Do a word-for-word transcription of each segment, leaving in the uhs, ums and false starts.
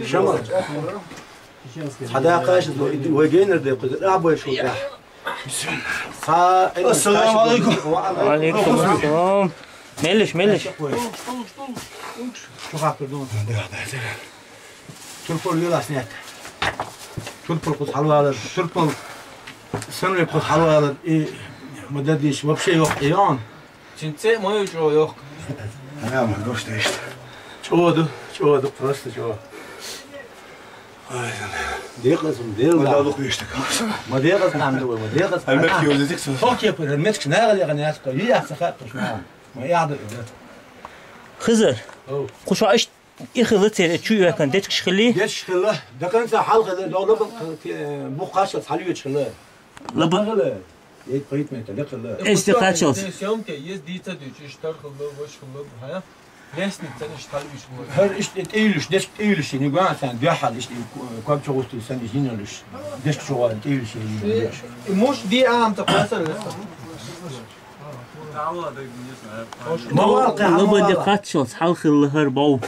Шамал. Садакъаш, вегенер де куз, а бой шуга. Са-, Ассаламу алейкум. Ва алейкум ассалам. Мелиш, мелиш. Шу хапыр ду. Турпал велас нет. Турпал куз халвалар, турпал сенле куз халвалар. И мададиш вообще ёкъ, и он. Чинце мой чё ёкъ. Ана мы гошта ишта. Чё ду, чё ду, просто чё. Ай, Декъасым, дел. Ма да. Далух ишта калса. Ма декъас там да, ма декъас. Альмек ёзетик со. Хок я пыр, альмек шнагал я ганяс ко. И я саха, то шна. Ма я да. Хызыр. О. Куша ишт Ихила цере чу юэкан дечкиш хили? Дечкиш хила. До конца хал хила. Долу бу, э, бу кашас хал юэч хила. Лаба. Хила. Ет кайт мета, де хила. Эсте качалс. Съемки есть, дица дючиш, тар хила, вош хила, ха? Лестница иш хал юэч хила. Хар иш, эт эйлюш, дечк эйлюш, не гуан сан, дя хал иш, квап чогусту сан иш, не луш. Дечк чоган, эйлюш, не луш. И муш ди ам та пасар. Бау лыбы дикъат шалс, хьалхы лыхар бау.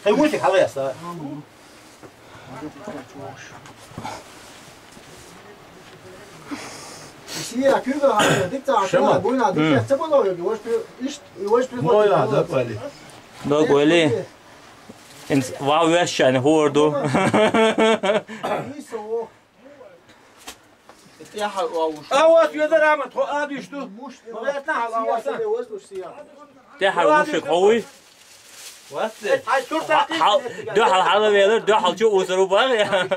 Хай мутик хьалаяса. Шамат. Моя, да, пали. Да, голи. Инс, ва вешан, хорду. А вот ведар амат, хо адиш ду. Муш, наверное, хала васа. Те хал мушек ховуй. Васте. Ай, тур та. Хал, дё хал хала велер, дё хал чу узру бар я.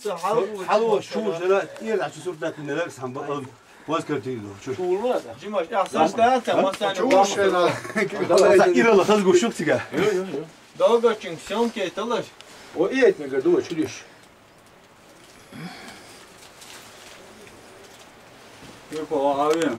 Хал, хал шу жера, ир ачу сурдат нелер самба. Воз кертиги ду. Чу. Чулма да. Жимаш, я саш да, та масан. Чу шена. Ирала хаз гушук тига. Долго чин съемки талаш. О, и этме году чудиш. Юрко, а, а,